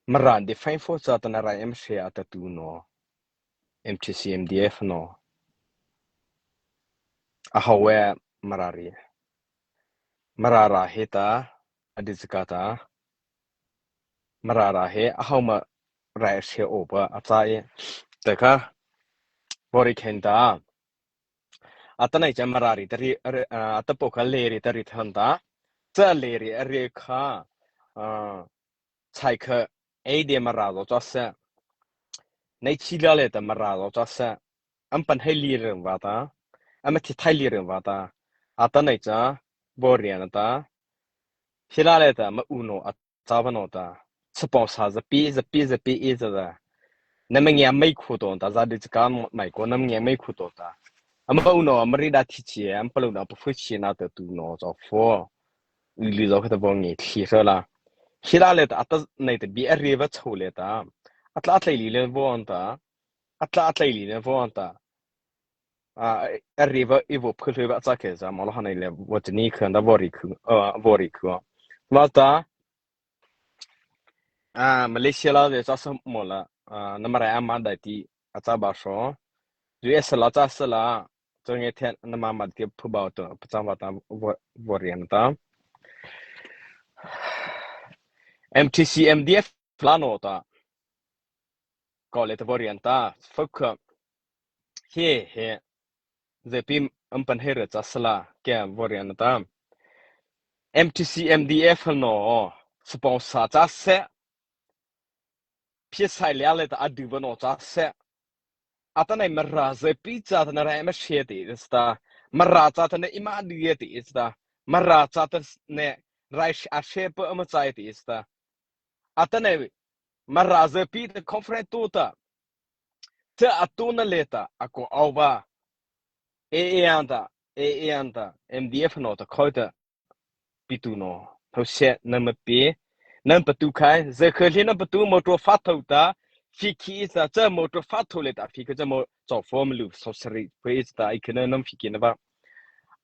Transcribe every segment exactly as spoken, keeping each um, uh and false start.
Mara define for cha ta na rai em she a ta tu no. M T C M D F no. A hau e Mara ri. Mara ra he ta, a di zika ta. Mara ra he, a hau ma rai she o ba, a cha e. Ta ka, bori ken ta. A ta nai cha Mara ri ta ri, a ta po ka le ri ta ri than ta. Cha le ri a ri ka. Chai kha, ei de Mara zo cha se. Nei chi la le ta Mara zo cha se. Am pan hai li reng va ta. Am thi thai li reng va ta. A ta nei cha, bo rian ta. Hi la le ta ma u no a cha va no ta. Sa pau sa za pi, za pi, za pi i za za. Na ma ngia mai khu to ta, za di cha ka mai ko, na ma ngia mai khu to ta. Am u no, am ri da thi chi, am pa lo da pa fu chi na ta tu no zo fo. Ui li zo kha ta bo nge thi sa la. Hi la le ta a ta nei ta bi a ri va cho le ta. A tla a tlai li le vo an ta. A tla a tlai li le vo an ta. A, a ri va i vo phu le va cha ke za ma lo ha nei le vo ti ni khan da vo ri khu. Vo ri khu. Ma ta. A, Malaysia la le cha sa mo la. A, na ma rai a ma dai ti a cha ba so. U S la cha sa la. Cho nge then na ma ma ti phu ba to pa cha ba ta vo rian ta. M T C M D F la no ta. Ko le ta vo rian ta. Fo kha. He he. Ze pi am pan he re cha sa la. Ke vo rian ta. M T C M D F no. Sponsor cha se. Phi sai lia le ta a du va no cha se. A ta nei Mara ze pi cha ta na rai ma she ti is ta. Mara cha ta nei i ma du ye ti is ta. Mara cha ta nei rai a she pa ma cha ti is ta. A ta nei Mara ze pi ta conference tu ta. Cha a tu na le ta a ko au va. E e an ta, e e an ta, M D F no ta khoi ta. Pi tu no. Thau se na ma pi. Na pa tu khai, ze khe li na pa tu mo to fa thau ta. Fi ki sa cha mo to fa thau le ta fi ki cha mo zo fo ma lu so sari. Pe is ta i khe na nam fi ki na ba.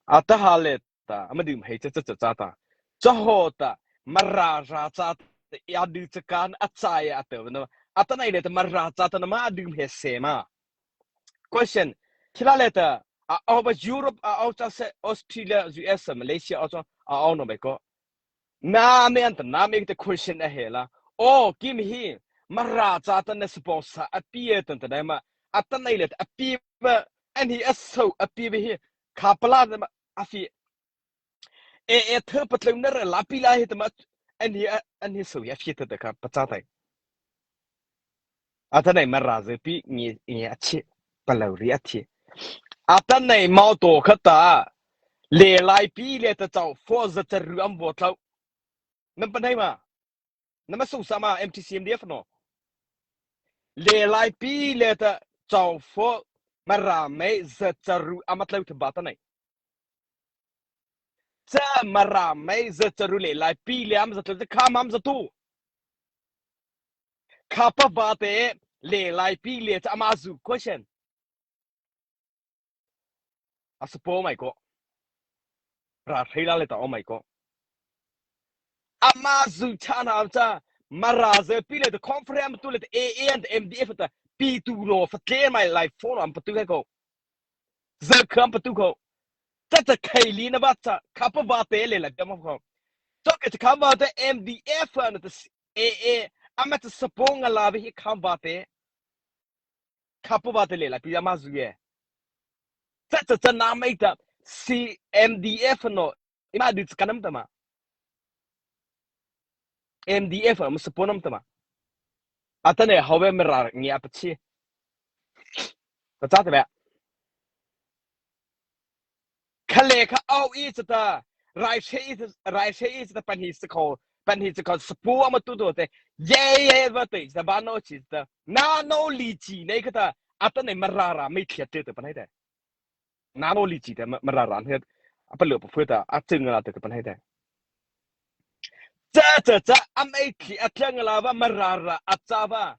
A ta ha le ta, a ma du ma hei cha cha cha cha ta. Cha ho ta, Mara ra cha ta, ya du cha kan a cha ya ta na. A ta nei le ta Mara cha ta na ma du ma he se ma. Question. Kila le ta, a au ba Europe, a au cha se Australia, U S, Malaysia, a cha, a au no be ko. Na me an ta, na me ta question a he la. O, kim hi, Mara cha ta na sponsor a pi e ta ta dai ma. A ta nei le ta a pi ba, an hi a so a pi ba hi. Kha pa la ma, a fi. E, e, thei pa tlung na ra la pi la hi ta ma, an hi, an hi so ya fi ta ta kha pa cha tai. A ta nei Mara ze pi ngi, ngi a chi, pa lo ri a thi. A ta nei mau to kha ta, le lai pi le ta chau fo za cha ru am vo tlau. Nam pa nei ma, nam a so sa ma M T C M D F no. Le lai pi le ta chau fo Mara mei za cha ru am a tlau ta ba ta nei. Cha Mara mei za cha ru le lai pi le am za tlau cha kha ma am za tu. Kha pa ba te le lai pi le cha ama zu question. A sa po mai ko. Ra thei la le ta o mai ko. Ama zu cha na cha Mara ze pi le ta conference tu le ta A A and M D F ta pi tu lo fa tle mai lai fo lo am pa tu ko. Za kham pa tu ko. Cha cha khai li na ba cha, kha pa ba te le la dam ko. Cho ke cha kha ba te M D F na ta A A, ama cha sa po nga la be hi kha ba te. Kha pa ba te le la pi ama zu ye. Cha cha cha na mai ta C M D F no. I ma di cha ka nam ta ma. M D F am sa po nam ta ma. A ta nei hau be Mara ngi a pa chi. Ta cha ta be. Kha le kha au i cha ta. Rai she i cha, rai she i cha ta pan hi sa ko. Pan hi sa ko sa po am tu do te. Ye ye ba te cha ba no chi ta. Na no li chi nei kha ta. A ta nei Mara ra mei thia te te pan hai te. Na no li chi te Mara ra he. A pa lo pa fu ta. A ching la te te pan hai te. Cha cha cha am ei thi a tlang la ba Mara ra a cha ba.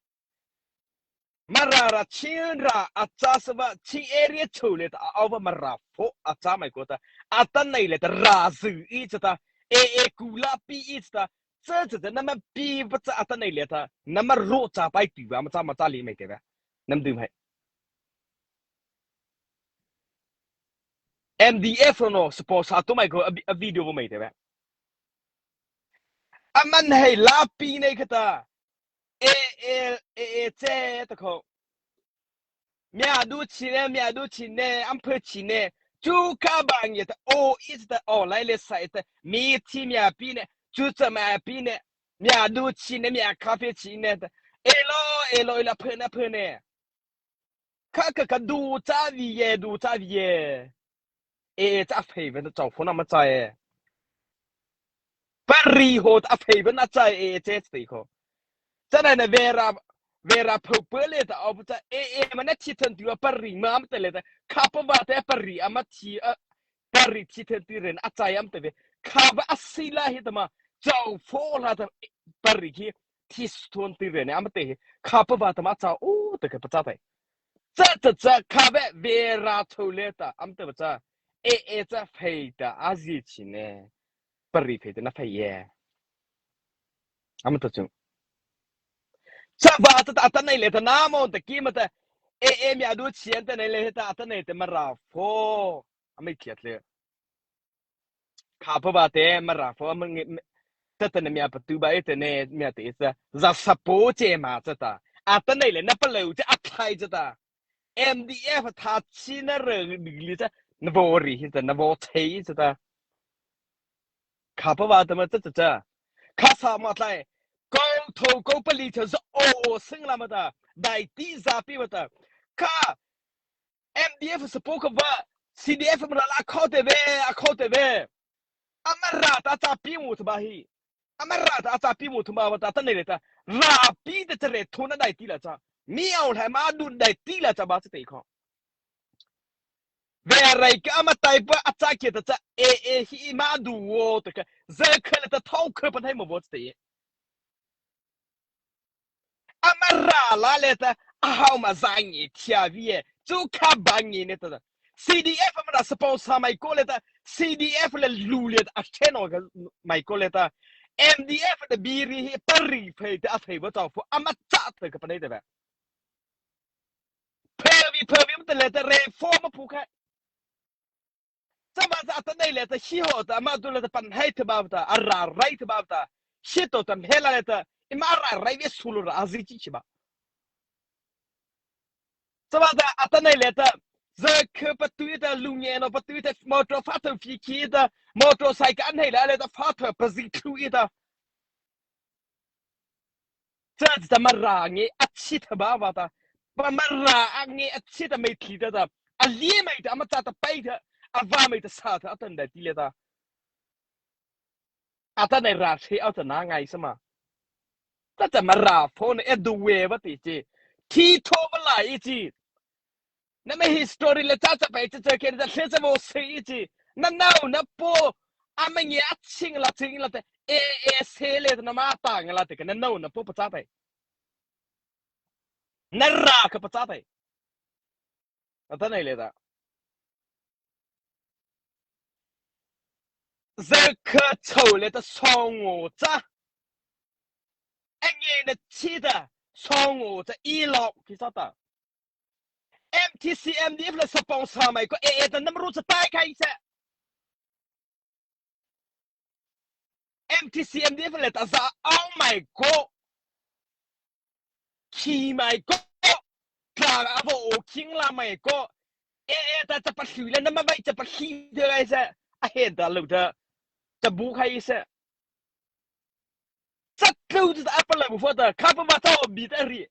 Mara ra Chin ra a cha sa ba Chin area cho le ta a au ba Mara fo a cha mai ko ta. A ta nei le ta ra zu i cha ta. A A ku la pi i cha ta. cha cha cha nama pi pa cha atanoh liata nama ro cha pai tu ba ma cha ma cha li mai te ba. Nam dum hai. M D F no support sa tu mai ko a, a video bo mai te ba. Aman hai la pi nei khata. E, e, e, e, che ta ko. Mia du chi ne, mia du chi ne, am phe chi ne. Chu ka ba nge ta, o, is ta, o, lai le sai ta. Mi chi mia pi ne, chu cha mia pi ne. Mia du chi ne, mia ka phe chi ne ta. E lo, e lo, e la phe na phe ne. Ka, ka, ka du cha vi ye, du cha vi ye. E, e, cha phei ve na chau pho na ma cha e. Pari ho ta phei ve na cha e, e, che te ko. Cha na na vera, vera pho pe le ta au cha e, e, ma na chi than tu a pari ma am te le ta. Kha pa va te pari ama chi a, pari chi than tu ren a cha am te ve. Kha va a si la hi ta ma. Chau pho la ta pari ki. Thi thon ti re ne am te hi. Kha pa va ta ma cha u te ke pa cha tai. Cha cha cha kha ve vera tho le ta am te ba cha. E e cha phei ta a zi chi ne. Pari phei ta na phei ye. Am ta chu. Cha va ta ta ta nei le ta na mo ta ki ma ta. E e mi a du chi an ta nei le ta ta nei te ma ra pho. Am ei thiat le. Kha pa va te ma ra pho ma nge, ta ta na mia pa tu ba e te ne mia te sa. Za sa po che ma cha ta. A ta nei le na pa lo che a thai cha ta. M D F tha chi na re li cha. Na vo ri hi cha, na vo thei cha ta. Kha pa va ta ma cha cha cha. Kha sa ma thai. Ko tho ko pa li cha za o sing la ma ta. Dai ti za pi ma ta. Kha M D F support ka va, C D F Mara la a khao te ve, a khao te ve. Amara ta cha pi mu ta ba hi. Amara ta cha pi mu ta ba ta ta nei le ta. Ra pi te cha re tho na dai ti la cha. Mi au hai ma du dai ti la cha ba cha te ko. Ve rai ka ama tai pa a cha ke ta cha e e hi ma du wo ta ka. Za ka le ta thau ka pa hai mo vo te. Amara la le ta, a hau ma za ngi thia vi e, chu kha ba ngi ne ta. C D F Mara support sa mai ko le ta, C D F le lu le ta, a chen o ga mai ko le ta. M D F le bi ri hi pa ri phei ta, a phei ba ta pho, ama cha ta ka pa nei ta ba. Phei vi, phei vi ma ta le ta, reform phu kha. Cha ba cha a ta nei le ta, hi ho ta, ma tu le ta, pan hai ta ba ta, a ra rai ta ba ta, hi to ta, he la le ta, i ma ra rai ve su lo ra, a zi chi chi ba. Cha ba cha a ta nei le ta, za khe pa tu i ta, lu nge no pa tu i ta, motor fa ta fi ki ta, motor sai ka an hei la le ta, fa ta pa zi tu i ta. Cha cha Mara nge a chi ta ba va ta. Pa Mara a nge a chi ta mai thli ta ta. A li mai ta ama cha ta pai ta. A va mai ta sa ta a tan da ti le ta. A ta nei ra che a ta na ngai sa ma. Cha cha Mara pho ne e du we va ti chi. Thi tho va la i chi. Nama history le cha cha pai cha cha ke cha hle cha vo se i chi. Na nau na po. Ama nge a ching la ching la te. E e se le na ma ta nga la te ke na nau na po pa cha pai. Na ra ka pa cha pai. A ta nei le ta. Za kha chau le ta song o cha. A nge na chi ta song o cha i lo ki sa ta. M T C M D F le support sa mai ko e e ta nam ru cha tai khai se. M T C M D F le ta za au mai ko. Khi mai ko. Tla a vo o king la mai ko. E e ta cha pa hlui le nama vai cha pa hlui de ai se. A he da lo da. Cha bu khai se. Cha tlu ta a pa lo bu fo ta. Kha pa ma ta o bi ta ri.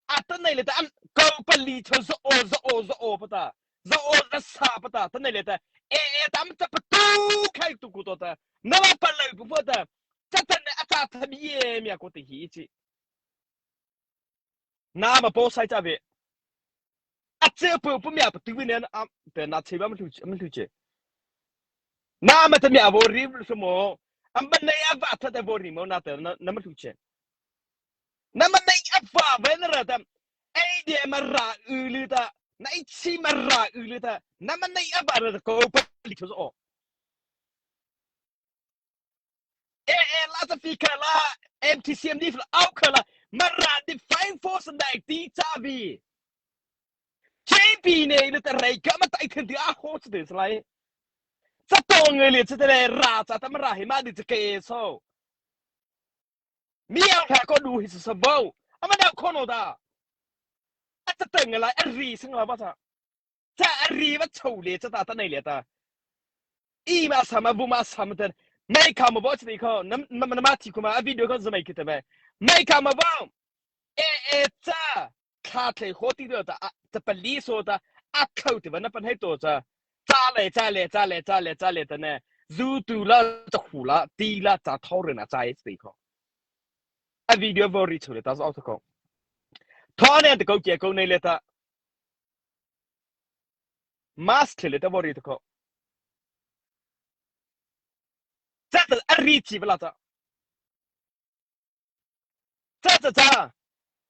A ta nei le ta an ko pa li cho zo o zo o zo o pa ta. Zo o za sa pa ta ta nei le ta. E e ta am ta pa tu khai tu ku to ta. Na ma pa lo pu pa ta. Cha ta ne a cha ta bi e mi a ko ti hi chi. Na ma po sai cha ve. A che pu pu mi a pa tu vi ne a te na che ba ma tu ma tu che. Na ma ta mi a vo ri su mo. Am ba nei a va ta ta vo ri mo na ta na ma tu che. Na ma nei a va ve na ra ta. Ei de ma ra u lu ta. Na i chi ma ra u lu ta. Na ma nei a va ra ta ko pa li cho zo. AA la ta fi kha la, MTC MDF la au kha la, Mara Defense Force nai ti cha bi. Champion ne le ta rei ka ma tai then di a ho cha de slai. Cha tong nge le cha te le ra cha ta Mara hi ma di cha ke so. Mi au ha ko du hi sa bo. Ama da ko no da. A cha teng la a ri sing la ba cha. Cha a ri ba chau le cha ta ta nei le ta. I ma sa ma bu ma sa ma ta. Mai kha ma bo cha di ko. Na ma na ma ti ko ma a video ko za mai ki ta ba. Mai kha ma bo. E e cha. Kha thei ho ti do ta. A cha pa li so ta. A khau ti ba na pan hai to cha. Cha le cha le cha le cha le cha le ta ne. Zu tu la cha khu la ti la cha thau re na cha e ti ko. A video vo ri chu le ta zo ta ko. Tho ne ta ko ke ko nei le ta. Mask le ta vo ri ta ko. Cha ta a ri chi ba la ta. Cha cha cha.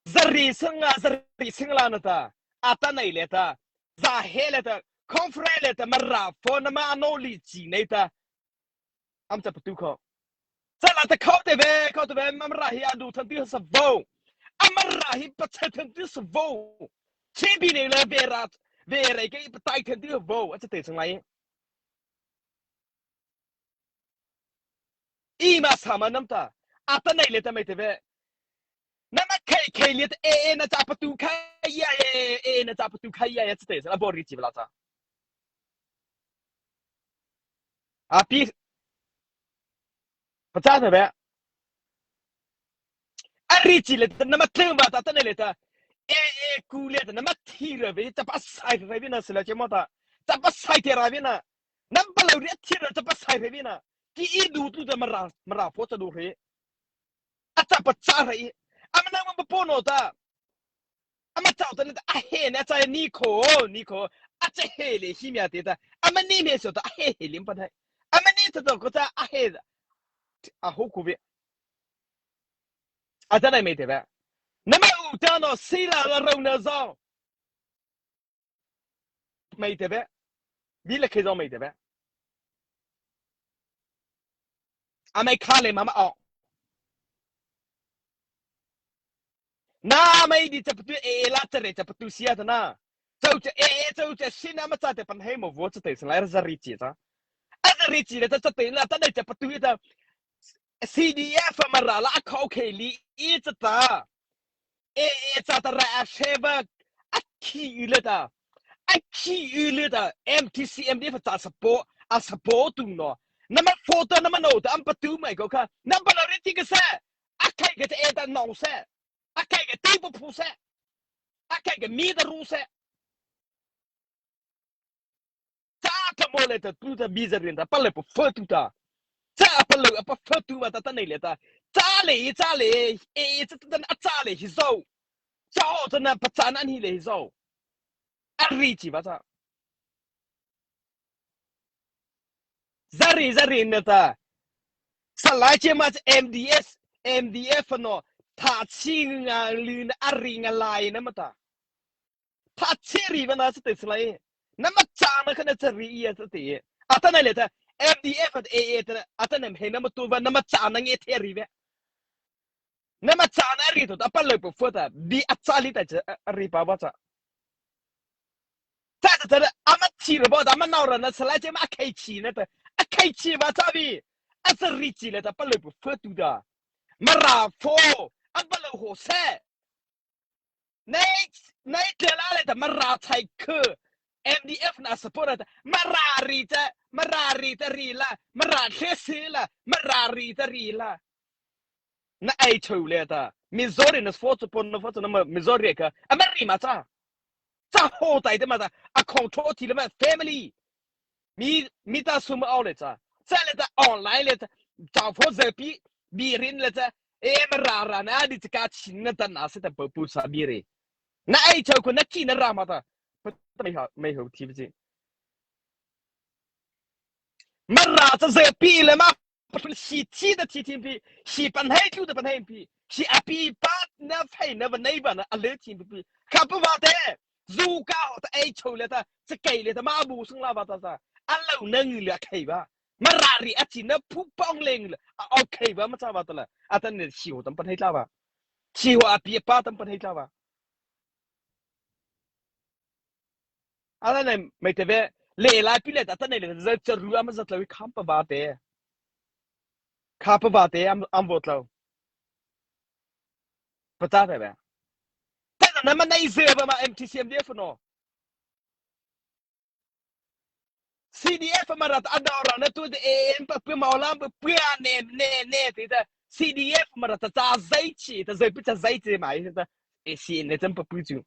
Za ri sing a za ri sing la na ta. A ta nei le ta. Za he le ta. Conference le ta Mara fo na ma no li chi nei ta. Am cha pa tu ko. Cha la ta khau te ve khau te ve Mara hi a du than ti sa vo. A Mara hi pa cha than ti sa vo. Chi bi nei le ve ra ve rei ke pa tai than ti vo. A cha te sang lai. I ma sa ma nam ta. A ta nei le ta mai te ve. Na ma khei khei le ta e e na cha pa tu khai ya e e na cha pa tu khai ya ya te sa la bo ri chi ba la cha. A pi. Pa cha ta ve. A ri chi le ta na ma tlung ba ta ta nei le ta. E e ku le ta na ma thi ra ve ta pa sai ra ve na sa la che mo ta. Ta pa sai te ra ve na. Nam pa lo ri a thi ra ta pa sai ra ve na. Ki i du tu ta Mara Mara fo cha du re. A cha pa cha re. A ma na ma pa po no ta. A ma cha ta ni ta a he ne a cha ni ko ni ko. A cha he le hi mi a te ta. A ma ni me so ta a he he lim pa dai. A ma ni ta to ko ta a he. A ho ku ve. A ta nei mai te ve. Na ma u ta no si la la ro na zo. Mai te ve. Bi le khe zo mai te ve. A mai kha le ma ma o. Na mai di cha pa tu e e la cha re cha pa tu sia ta na. Chau cha e e chau cha si na ma cha te pan he mo vo cha te sa la za ri chi cha. A za ri chi le cha cha te la ta nei cha pa tu ta. CDF Mara la a khau khei li i cha ta. E e cha ta ra a she va a khi u le ta. A khi u le ta MTC MDF cha support a support tu no. Na ma photo na ma no ta am pa tu mai ko kha. Na pa lo ri ti ka se. A khai ka te e ta no se. A khai ka te pa phu se. A khai ka mi ta ru se. Cha ta mo le ta tu ta bi za rin ta pa le pa fa tu ta. Cha pa lo pa fa tu ba ta ta nei le ta. Cha le cha le e e cha ta a cha le hi zo. Cha ho ta na pa cha na ni le hi zo. A ri chi ba cha. Za ri za ri na ta. Sa lai che ma MDS MDF no. Ta chi nga lu na a ri nga lai na ma ta. Tha cheri va na sa te slai. Na ma cha na kha na cheri ia sa te. Ata na le ta MDF at AA ta ata na he na ma tu va na ma cha na nge theri ve. Na ma cha na ri to ta pa lo po fo ta bi a cha li ta cha a ri pa va cha. Ta ta ta a ma chi ro ba ta ma na ra na slai che ma a khai chi na ta. A khai chi va cha bi. A sa ri chi le ta pa lo po fo tu ta. Ma ra fo a pa lo ho se. Nei, nei te la le ta Mara chai khu. MDF na support ta. Mara ri ta, Mara ri ta ri la, Mara the si la, Mara ri ta ri la. Na ai chau le ta. Missouri na fo chu pon na fo chu na ma Missouri ka. A ma ri ma cha. Cha ho tai te ma ta. A control ti le ma family. Mi, mi ta sum au le cha. Cha le ta online le cha. Cha fo ze pi, bi rin le cha. E ma ra ra na di cha ka chin na ta na se ta pa pu sa bi re. Na ai chau ko na ki na ra ma ta. Pa ta mai ha, mai ho ti bi. Ma ra cha ze pi le ma. Pa si ti da ti ti pi. Si pan hai tu da pan hai pi. Si a pi pa na fai na ba nai ba na a le ti pi. Ka pa ba te. Zu ka ho ta ei chau le ta, cha kei le ta, ma bu sung la ba ta sa. A lo na ngi le a kei ba. Mara reih a chi na phu pawng leng la. A, okay ba ma cha ba ta la. Atanoh si ho tam pan hei tla ba. Si ho a pi pa tam pan hei tla ba. Atanoh mai te ve. Le la pi le ta atanoh le za cha ru ama za tla wi kham pa ba te. Kha pa ba te am, am vo tla. Pa ta te ve. Ta na ma nai ze ba ma M T C M D F no. C D F Mara ta a dao ra na tu te e en pa pu mau lam pu pu a ne, ne, ne te ta. C D F Mara ta cha zai chi, ta zai pu cha zai chi mai ta. E si ne chan pa pu chu.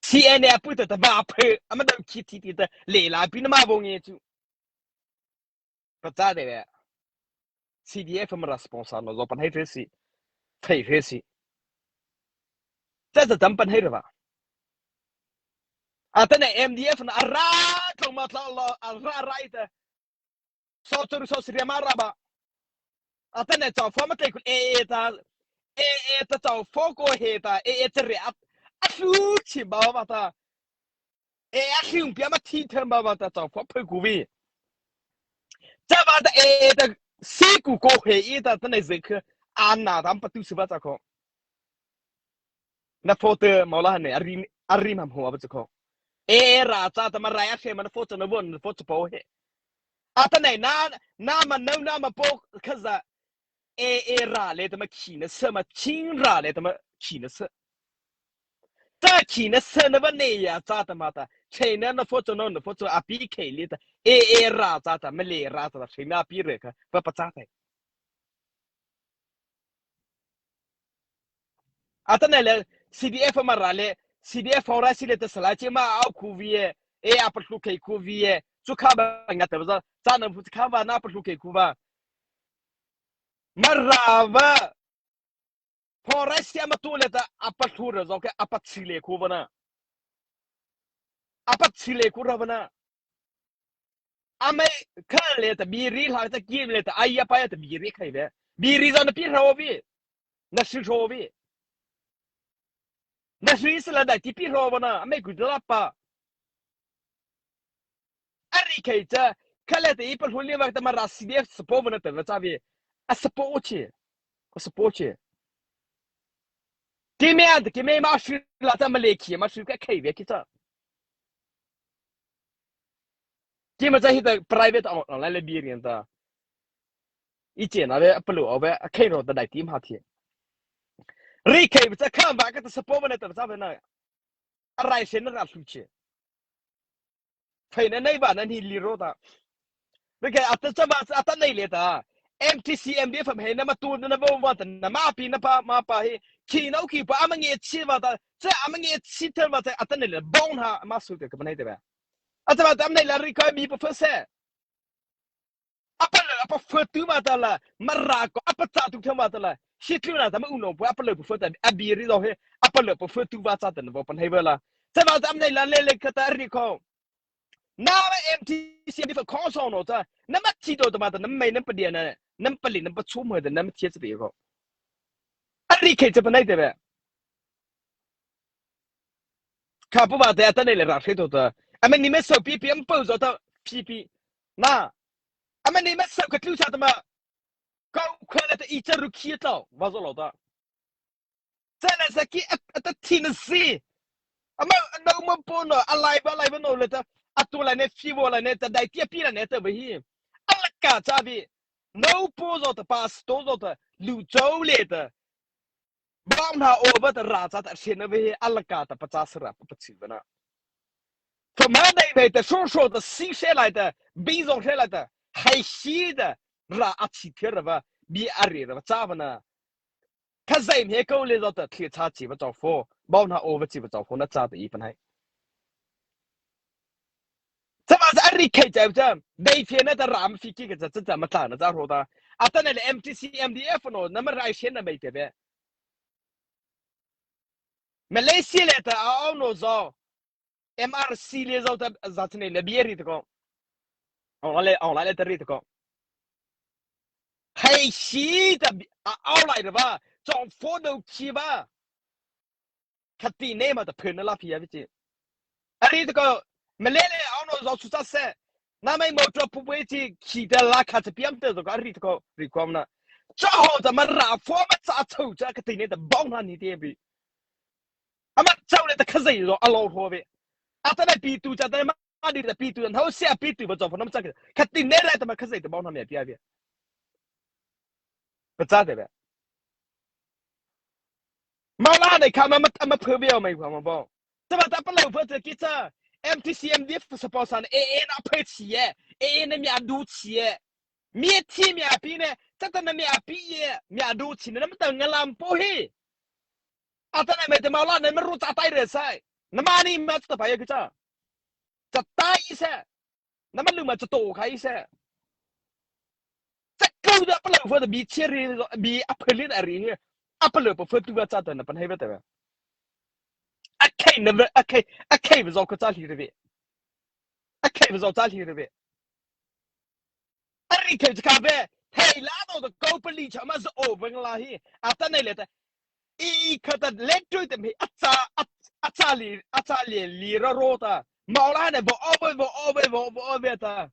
C N A pu ta ta ba pu, ama dao ki ti ti ta, le la pi na ma bo nge chu. Pa cha de ve. C D F Mara sponsor no zo pan hei thei si. Thei thei si. Cha cha tam pan hei ra ba. Atanoh M D F na a ra thong ma tla lo, a ra ra i ta. So tur so sri ma ra ba. Atanoh chau fo ma te ku e e ta. E e ta chau fo ko he ta. E e cha re a. A hlu chi ba ba ta. E a hliu pi ama thi them ba ba ta chau fo phe ku vi. Cha ba ta e e ta si ku ko he i ta ta nei ze khe a na tam pa tu si ba cha ko. Na pho te mau la ne a ri, a ri mam ho ba cha ko. E e ra cha ta ma ra ya he ma na pho cha na von na pho cha po he. Atanoh na, na ma nau na ma po kha za. E e ra le ta ma khi na sa ma ching ra le ta ma khi na sa. Ta khi na sa na ba ne ya cha ta ma ta. Che na na pho cho no na pho cho a pi khe le ta. E e ra cha ta ma le ra cha ta che na pi re kha. Ba pa cha ta. Atanoh le C D F Mara le C D F Mara si le ta sa la che ma au ku vi e. E a pa hlu khe ku vi e. Chu kha ba nga ta ba za. Cha na phu kha ba na pa hlu khe ku ba. Mara ba. Forest ama tu le ta a pa hlu ra zo ke a pa chi le khu va na. A pa chi le khu ra va na. A mai kha le ta biri hla ta kim le ta ai ya pa ya ta biri khai ve. Biri zo na pi hra vi. Na shi hra vi. Na shi si la dai ti pi hra va na. A mai ku la pa. A ri khai cha, kha le te i pa hlu le va ta Mara C D F support va na ta va cha vi. A support chi. A support chi. Ki me an, ki me ma shi la ta ma le ki, ma shi ka khai ve ki cha. Ki ma cha hi ta private on, online le bi rian ta. I che na ve, a pa lu o ve, a khai ro ta dai ti ma thi. Ri khai va cha kha va ka ta support va na ta va cha ve na. A rai se na ra hlu che. Phei na nei ba na ni li ro ta. Ve ke a ta cha ba a ta nei le ta. M T C M D F hei na ma tu na bo va ta na ma pi na pa ma pa hi. Khi nau khi pa ama nge chi va ta. Cha ama nge chi thel va ta a ta nei le bong ha ma su te ka pa nei te ba. A cha ba ta ama nei la ri ka mi pa phe se. A pa le, a pa phe tu va ta la, Mara ko, a pa cha tu thei va ta la. Shi tu na ta ma u no, a pa le pa phe ta, a bi ri do he, a pa le pa phe tu va cha ta na va pan hei va la. Cha va ta am nei la le le ka ta ri ko. Na ma M T C M D F ko so no ta, na ma ti do ta ma ta, na mai na pa dia na, na pa li na pa chu mo ta, na ma ti cha pi ko. A ri ke cha pa nei te ve. Kha pu ba te a ta nei le ra hre to ta. A ma ni me so pi pi am po zo ta pi pi. Na. A ma ni me so ka tlu sa ta ma. Ka u kha le ta i cha ru khi ta. Va zo lo ta. Cha le sa ki a, a ta thi na si. A ma a no ma po no a lai ba lai ba no le ta. A tu la ne fi vo la ne ta dai ti a pi la ne ta ba hi. A la ka cha bi. No po zo ta pastor zo ta. Lu zo le ta. Bau na o ba ta ra cha ta se na ve a la ka ta pa cha sa ra pa pa chi ba na. Fa ma nei ve ta so so ta si se lai ta, bi zo se lai ta, hai si ta, ra a chi the ra ba, bi a re ra ba cha ba na. Ka zai me ko le zo ta thli cha chi ba chau fo, bau na o ba chi ba chau fo na cha ta i pa nai. Cha ba za ri khai cha cha, dai fe na ta ra ma fi ki ka cha cha ma ta na cha ro ta. A ta na le M T C, M D F no, na ma rai se na mai te ve. Malaysia le ta a au no zo. M R C le zo ta za tne le bi ri ta ko. Au le, au le ta ri ta ko. Hai si ta bi, a au lai ra ba. Chong fo do ki ba. Kha ti ne ma ta phe na la phi ya bi ti. A ri ta ko. Malay le au no zo su ta se. Nama ei motor pu pu ei chi khi ta la kha cha piam te zo ka ri ko ri ko na. Cha ho ta Mara pho ma cha chô cha ka ti ne ta bong na ni te bi. Ama chô le ta Khazoh zo a lo ho ve. A ta na pi tu cha ta ma di ta pi tu na ho sia pi tu ba zo pho na ma cha ka ti ne ra ta ma Khazoh ta bong na me pia ve. Ba cha te ve. Mawla nei kha ma ma ma phe ve mai kha ma bong. Tama ta palôh pho cha ki cha. M T C M D F support san e e na phe chi e. E e na mi a du chi e. Mi thi mi a pi ne. Cha ta na mi a pi e. Mi a du chi ne na ma ta nga lam po hi. A ta na me te Mawla nei ma ru cha tai re sai. Na ma ni ma cha ta pa ye ki cha. Cha tai i se. Na ma lu ma cha to khai se. Cha ko da palôh pho ta bi che ri bi a phe li da ri ni. A palôh pho pho tu ba cha ta na pan hai ba ta ba. A khai na ba a khai a khai ba zo ko cha li re ve. A khai ba zo cha li re ve. A ri khai cha ka ve. Hei la do da ko pa li cha ma zo o veng la hi. A ta nei le ta. I i kha ta le tu te mi a cha a cha li a cha li li ro ro ta. Mawla nei bo o bo bo o bo bo bo o bo ta.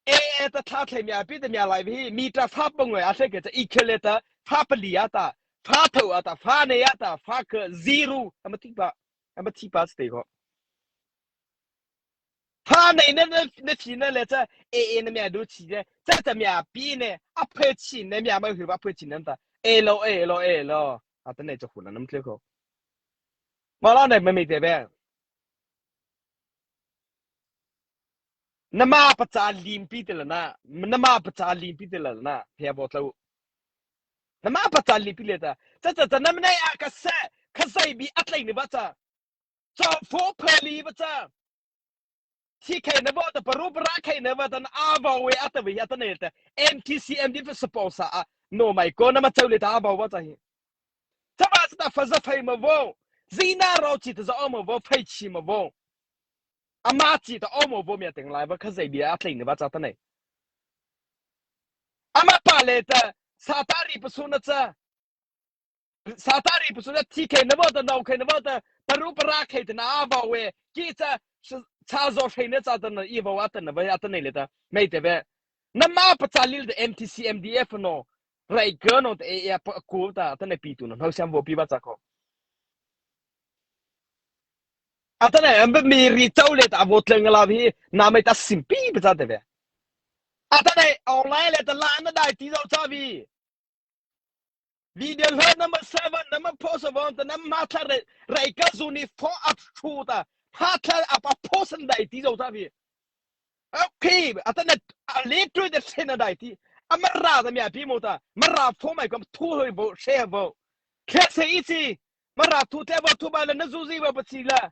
E e ta tha thei mi a pi ta mi a lai vi mi ta fa pa ngoi a se ke ta i khe le ta fa pa li a ta fa tho a ta fa ne a ta fa ke zero a ma ti pa a ma ti pa ste ko. Fa nei na na na chi na le cha e e na mi a du chi ne cha cha mi a pi ne a phe chi ne mi a ma hu ba phe chi ne ta e lo e lo e lo a ta nei cha hu na nam tle ko. Mawla nei ma mi te be. Nama pa cha lim pi te la na nama pa cha lim pi te la na he bo tlo. Nama pa cha lim pi le ta cha cha cha nam nei a ka se Khazoh bi a tlai ni ba cha. Cha pho phe li ba cha. Thi khai na bo ta paru para khai na ba ta na a ba we a ta we a ta nei ta. M T C M D F support sa a no mai ko nama chau le ta a ba wa cha hi. Cha ba cha ta fa za fai ma vo. Zi na ro chi ta za o ma vo fai chi ma vo. Ama chi ta o ma vo mi a teng lai ba Khazoh bi a tlai ni ba cha ta nei. Ama pa le ta sa ta ri pa su na cha. Sa ta ri pa su na thi khai na bo ta no khai na bo ta paru para khai ta na a ba we ki cha cha zo khai na cha ta na i ba wa ta na ba a ta nei le ta. Mai te be. Nama pa cha li le ta M T C M D F no. Rai ka no ta e e pa ko ta ta nei pi tu no. Hau siam vo pi ba cha ko. A ta nei am ba mi ri chau le ta vo tleng la vi na mai ta sim pi ba cha te be. A ta nei online le ta la na dai ti zo cha vi. Video hla number seven, number post of on, number matter, rai ka zuni fo at chuta. Hata apa post and dai ti zo ta vi. Okay, a ta na a le tu de se na dai ti. A Mara da mi a pi mo ta. Mara fo mai kom tu hoi vo, se vo. Ke se i si. Mara tu te vo tu ba le na zu zi vo pa chi la.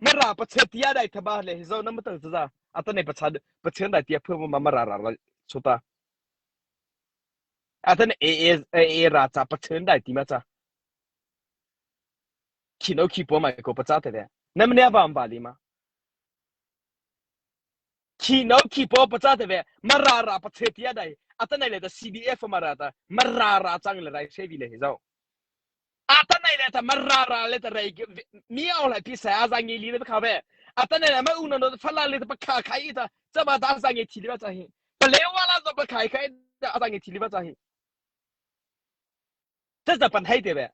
Mara pa che ti a dai ta ba le hi zo na ma ta za. A ta nei pa cha pa che dai ti a phu ma Mara ra ra chuta. A ta nei e e e ra cha pa che dai ti ma cha. Khi no khi po mai ko pa cha te de. Na ma ne ba ba li ma. Khi no khi po pa cha te ve. Mara ra pa che ti a dai. A ta nei le ta C D F Mara ta. Mara ra chang le rai se vi le hi zo. A ta nei le ta Mara ra le ta rei mi au lai pi sa a za ngi li le kha ve. A ta nei le ma u no no fa la le ta pa kha khai ta. Cha ba ta a za ngi thi le ba cha hi. Pa le wa la zo pa khai khai ta a za ngi thi le ba cha hi. Cha cha pan hai te ve.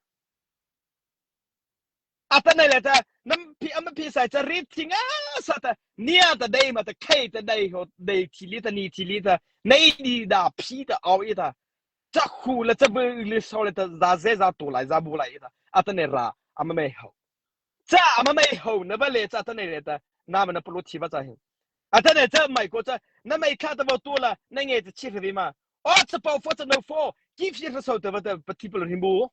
A ta nei le ta nam pi am pi sa cha ri thi nga sa ta. Nia ta dei ma ta khai ta dei ho dei thi li ta ni thi li ta. Nei di da pi ta au i ta. Cha khu le cha bu le so le ta za ze za tu lai za bu lai ta. A ta nei ra a ma mei ho. Cha a ma mei ho na ba le cha ta nei le ta. Na ma na pulu thi ba cha hi. A ta nei cha mai ko cha na mei kha ta bo tu la na nge ta chi vi ma. O cha pau fo cha no fo. Ki fi sa so ta ba ta pa ti pulu him bu.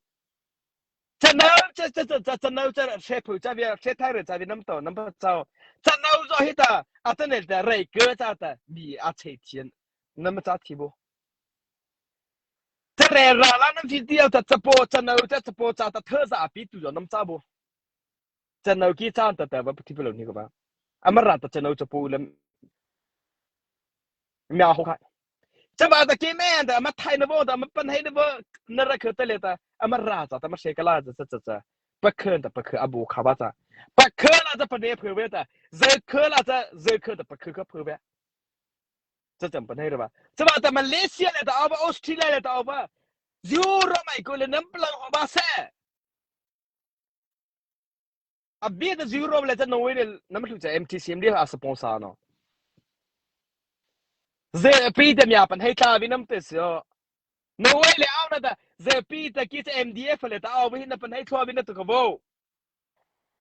Cha no cha cha cha cha cha no cha she phu cha vi she thai re cha vi nam to nam pa cha. Cha no zo hi ta. A ta nei ta rei ke cha ta. Bi a che thien. Nam cha thi bu. Cha re ra la na video ta cha po cha no cha cha po cha ta thơ za a pi tu zo nam cha bo. Cha no ki cha ta ta ba pi ti lo ni ko ba. A Mara ta cha no cha po le. Mia ho khai. Cha ba ta ki me ta ma thai na bo ta ma pan hai na bo na ra kha ta le ta. A Mara cha ta ma se ka la cha cha cha cha. Pa khan ta pa kha a bo kha ba cha. Pakha la cha panei pha ve ta. Zakha la cha, zakha ta pakha kha pha ve. Cha cham panei ra ba. Cha ba ta Malaysia le ta aw ba, Australia le ta aw ba. Zero mai ko le nam plang ho ba se. A bi ta zero le cha Norway le nam lu cha M T C M D a sponsor no. Ze pi ta mia panei tla vi nam te sio. Norway le aw na ta, ze pi ta ki cha M D F le ta aw vi na panei tla vi na tu ka vo.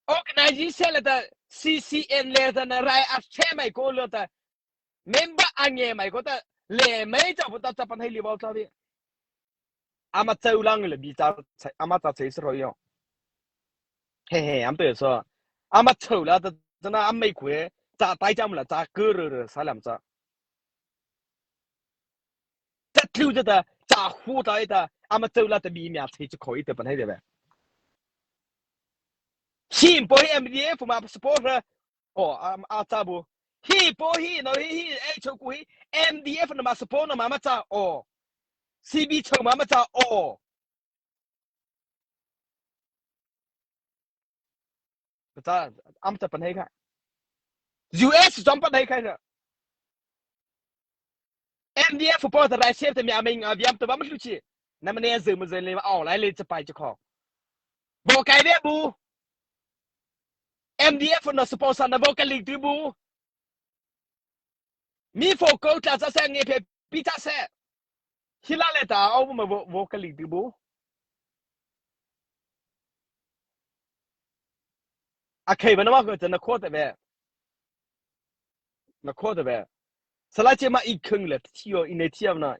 Organization le ta C C N le ta na rai a che mai ko le ta. Member a nge mai ko ta le mai cha pu ta cha panei li vo ta vi. Ama chau lang le bi cha, ama cha chei sro yo. He he, am to so. Ama chau la ta, ta na am mai ko e. Cha tai cha mu la cha ke re re sa lam cha. Cha tlu cha ta, cha hu ta i ta. Ama chau la ta bi mia chei cha ko i ta panei de ve. Him po hi M D F ma support ha. O, a, a cha bu. Hi po hi, no hi, hi, e cho ku hi. M D F na ma support na ma ma cha. O. C B cho ma ma cha. O. Cha, am cha panei kha. U S chom panei kha. M D F po ta rai sep ta mi aming a viam ta ba ma lu chi. Na ma ne ze ma ze le aw lai le cha pai cha ko. Vo kai ve bu. M D F na sponsor na vo ka lik tu bu. Mi fo ko tla cha se nge phe pi cha se. Hi la le ta aw bu ma vo, vo ka lik tu bu. A khei ba na ma ko cha na ko ta ve. Na ko ta ve. Sala che ma i khang le ti yo i ne ti ya na.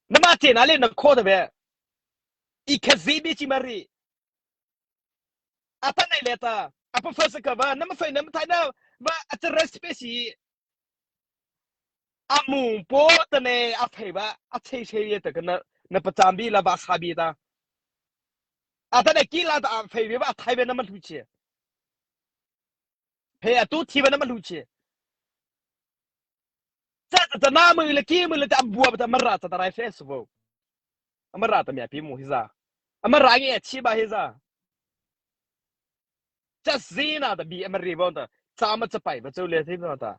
Na ma che na le na ko ta ve. I kha zi bi chi ma ri. A ta nei le ta. A pa fa sa ka va. Na ma fa na ma thai na. Va a cha respect si. A mu po ta ne a phei va. A chei chei ye ta ka na. Na pa cham bi la va sa bi ta. A ta nei ki la ta a phei ve va a thai ve na ma lu che. Phei a tu thi va na ma lu che. Cha cha cha na mu le ki mu le ta bua ta Mara cha ta rai festival. A Mara ta mia pi mu hi za. A Mara nge chi ba hi za. Cha zi na ta bi a Mara bon ta. Cha ma cha pai ba chau le thi na ta.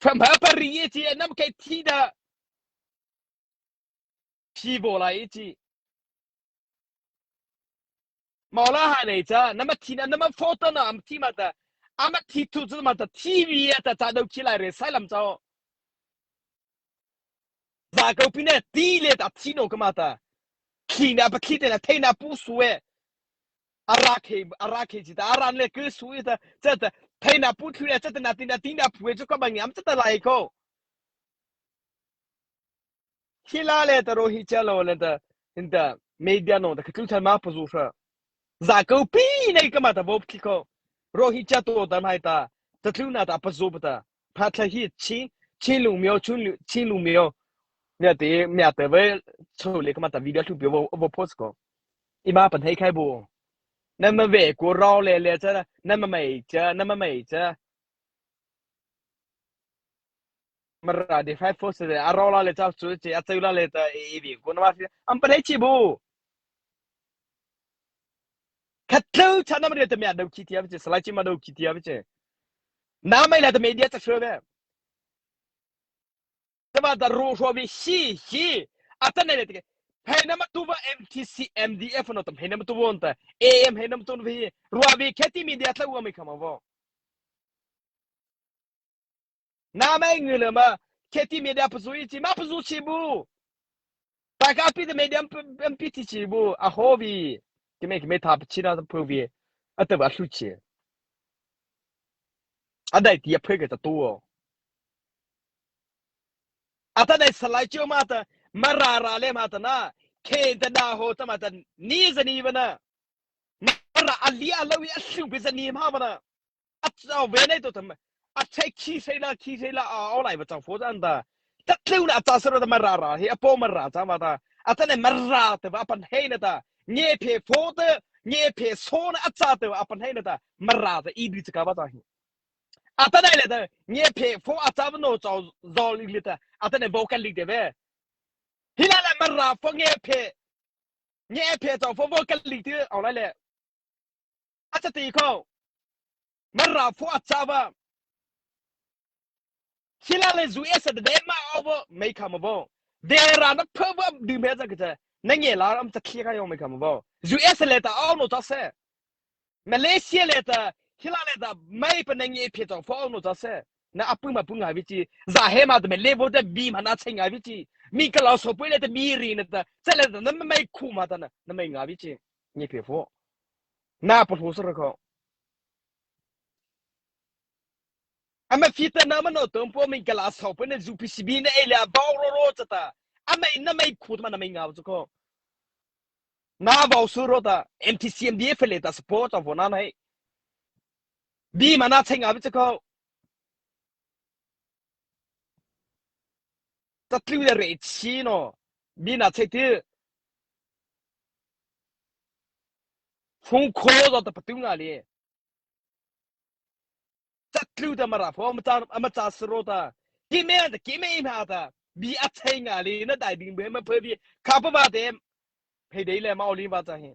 From ha pa ri ye chi nam kai thi da. Thi vo lai chi. Mau la ha nei cha, nama thi na, nama photo na, am thi ma ta. Ama thi tu chu ma ta, T V a ta, cha do khi lai re, sai lam chao. Za ko pi na, ti le ta, thi no ka ma ta. Khi na, pa khi te na, thei na pu su e. A ra khe, a ra khe chi ta, a ran le ke su e ta, cha ta, thei na pu thu e, cha ta na, ti na, ti na pu e, chu ka ba ngiam, cha ta lai ko. Hi la le ta Rohingya lo le ta, hin ta, media no ta, ka tlu than ma pa zu hra. Za ko pi nei ka ma ta vo pthi ko. Rohingya to ta mai ta, ta tlu na ta pa zu pa ta. Pha tha hi chi, chi lu myo, chun lu, chi lu myo. Mya te, mya te ve, cho le ka ma ta video thu pi vo, vo post ko. I ma pa nei khai bu. Na ma ve ko rao le le cha, na ma mai cha, na ma mai cha. Mara de five four se a rao la le cha chu che a cheu la le ta e e bi ko na ma fi am pa le chi bu. Ka cheu cha na ma de ta mya do ki ti a che, sala chi ma do ki ti a che. Na mai la ta media cha shwe be. Ta ba ta ro shwe bi shi shi. A ta ne le te. Phei na ma tu ba M T C, M D F no ta phei na ma tu bon ta. A M phei na ma tu bi. Ro bi K T media ta wa mai ka ma bo. Na mai ngi le ma, K T media pa zu i chi, ma pa zu chi bu. Ta ka pi te media am, am pi ti chi bu, a ho bi. Ki me, ki me ta pa chi na pa bi. A ta ba hlu chi. A dai ti a phe ke ta tu o. A ta dai salai chi o ma ta, ma ra ra le ma ta na. Ke ta na ho ta ma ta, ni za ni ba na. Ma ra a li a lo i a hlu bi za ni ma ba na. A chau ve nei to ta ma. A chai khi sei la, khi sei la, a o lai ba chau fo zan ta. Ta tlu na a cha sa ro ta ma ra ra, he a po ma ra cha ma ta. A ta nei ma ra ta ba a pan hei na ta. Nge phe fo ta, nge phe so na a cha ta ba a pan hei na ta. Ma ra ta i bi cha ka ba ta hi. A ta nei le ta, nge phe fo a cha ba no chau zol i le ta. A ta nei vo ka li de ve. Hi la la ma ra fo nge phe. Nge phe chau fo vo ka li de, a o lai le. A châ ti kho. Mara pho a châ ba. Sila le U S a de ma o bo, mei kha ma bo. De ra na pho ba di me za ke cha. Na nge la am cha khia ka yong mei kha ma bo. U S le ta o no cha se. Malaysia le ta, hila le ta, mai pa na nge phe cha pho no cha se. Na apu ma pu nga bi chi. Za he ma ta me le bo ta bi ma na chai nga bi chi. Mi ka la so pu le ta bi ri na ta. Cha le ta na mai khu ma ta na, na mai nga bi chi. Nge phe pho. Na pa pho sa ra kho. Ama fita na ma no tong po mi kala sau po na zu P C B na ele a bau ro ro cha ta. Ama na mai khu ma na mai nga cha kho. Na bau su ro ta M T C M D F le ta support of na nai. Bi ma na chai nga bi cha kho. Ta tlu da re chi no. Bi na chai ti. Phung kho zo ta pa tu nga le. Chatlu ta Mara pho ama cha, ama cha sro ta. Ki me ta, ki me ma ta. Bi a chai nga li na dai ding be ma phe bi. Kha pa ba te. Phe dei le ma o li ba cha hi.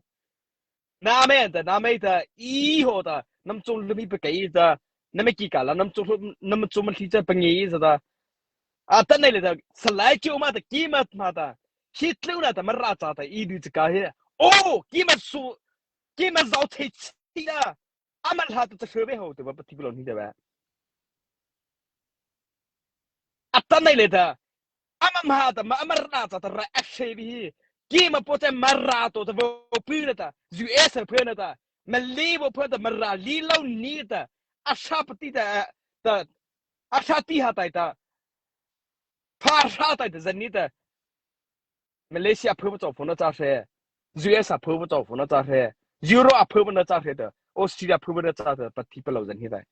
Na me ta, na me ta. I ho ta. Nam chung lu mi pe kai ta. Na me ki ka la, nam chung lu, nam chung ma li cha pa ngi sa ta. A ta nei le ta. Salai ki o ma ta, ki ma ma ta. Ki tlu na ta Mara cha ta. I du cha ka he. O, ki ma su. Ki ma zau chai chi ta. Ama la ta cha hre be ho te ba pa ti lo ni te ba. A ta nei le ta. Ama ma ta ma ama ra cha ta ra a hre bi hi. Ki ma po te Mara to ta vo pu na ta. U S a pu na ta. Ma li vo pu ta Mara li lo ni ta. A sa pa ti ta ta. A sa ti ha tai ta. Pha sa tai ta zan ni ta. Malaysia a phu pa chau phu na cha hre. U S a phu pa chau phu na cha hre. Euro a phu pa na cha hre ta. Australia a phu pa na cha ta pa ti pa lo zan hi tai.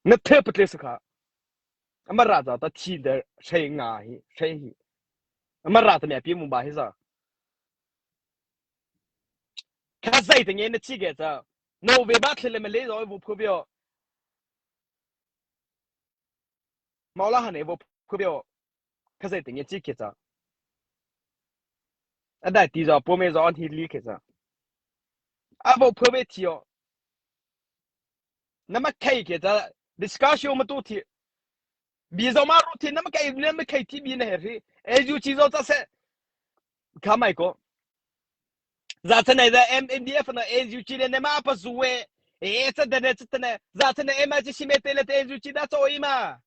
Na the pa tle sa kha. Ama ra cha ta thi da hre nga hi, hre hi. Ama ra ta me pi mu ba hi sa. Kha zai ta nge na chi ge cha. No ve ba tle le me le zo vu phu bio. Mau la han e vo phu bio. Kha zai te nge chi ke cha. A dai ti zo po me zo an hi li ke cha. A vo phu be ti o. Na ma kai ke cha. Discussion ma tu ti. Bi zo ma ru ti na ma kai, na ma kai ti bi na he ri. E ju chi zo cha se. Kha mai ko. Za cha nei za M D F na N U G le ne ma pa zu e. E cha de ne cha de ne. Za cha ne ma chi si me te le te N U G da cho i ma.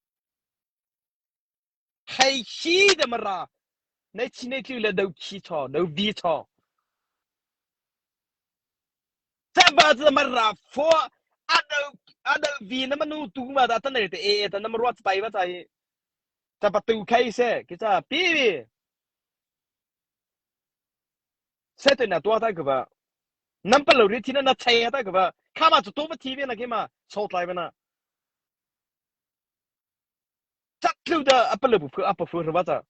Hai chi da Mara. Nei chi nei tlu le dau chi cho, dau vi cho. Cha ba za Mara pho a dau, a dau vi na ma nu tu ma da ta nei te e, e ta na ma ruat pai ba cha hi. Cha pa tu khai se, ki cha pi vi. Satan na tua ta ka ba. Nam pa lo ri thi na na chai ta ka ba. Kha ma chu tu ba thi ve na ki ma. Chau tlai ba na. Chat lu da a pa lo pu phu a pa phu ra ba ta.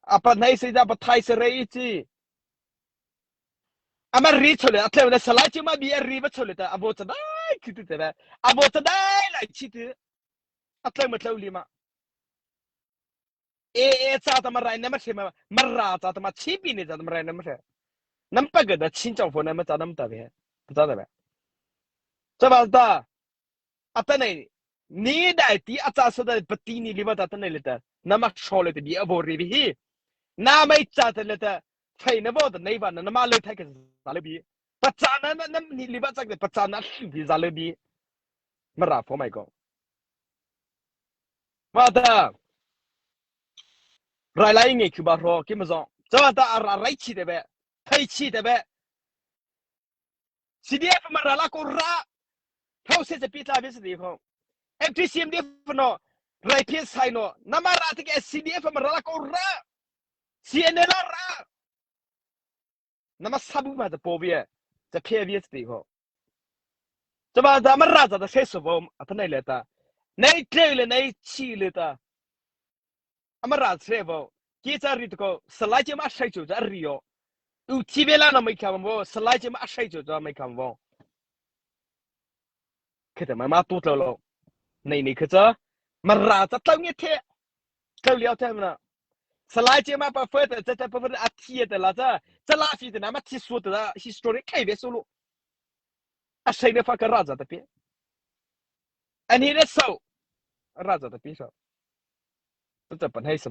A pa nai se da pa thai se rei chi. A ma ri chau le, a tlai na salai chi ma bi a ri ba chau le ta. A bo cha dai ki tu te ba. A bo cha dai lai chi tu. A tlai ma tlai li ma. E, e, cha ta Mara na ma hre ma, Mara cha ta ma chi pi ni cha ta Mara na ma hre. Nam pa ga da chin chau pho na ma cha nam ta ve. Cha ta ve. Cha ba ta. A ta nei. Ni dai ti a cha sa da pa ti ni li ba ta ta nei le ta. Na ma sho le ta bi a bo ri bi hi. Na mai cha ta le ta. Thai na bo ta nei ba na, na ma le thai ka za le bi. Pa cha na, na, na ni li ba cha ka pa cha na hli bi za le bi. Mara pho mai ko. Wa ta. Rai lai nge khu ba ro ki ma zo. Cha ta a ra rai chi te be. Thai chi te be. C D F Mara la ko ra. Thau se se pi tla be se di ko. M T C M D F no. Rai pi sai no. Na Mara te ke C D F Mara la ko ra. C N L ra. Na ma sa bu ma ta po bie. Ta phe bie se di ko. Cha ba ta Mara cha ta se so bo. A ta nei le ta. Nei tle le nei chi le ta. A Mara se bo. Ki cha ri to ko. Salai che ma sai cho cha ri yo. U ti be la na mai kha bo. Salai che ma sai cho cha mai kha bo. Khe ta ma ma tu tlo lo. Nei nei khe cha. Mara cha tlo nge the. Tlo liao the ma na. Salai Chiu ma pa fei ta, cha cha pa fei a thi ta la cha. Cha la si ta na ma thi su ta la, history kai be su lo. A sei ne fa ka ra za ta pi. Ani ne so. Ra za ta pi so. Ta ta pan hai sa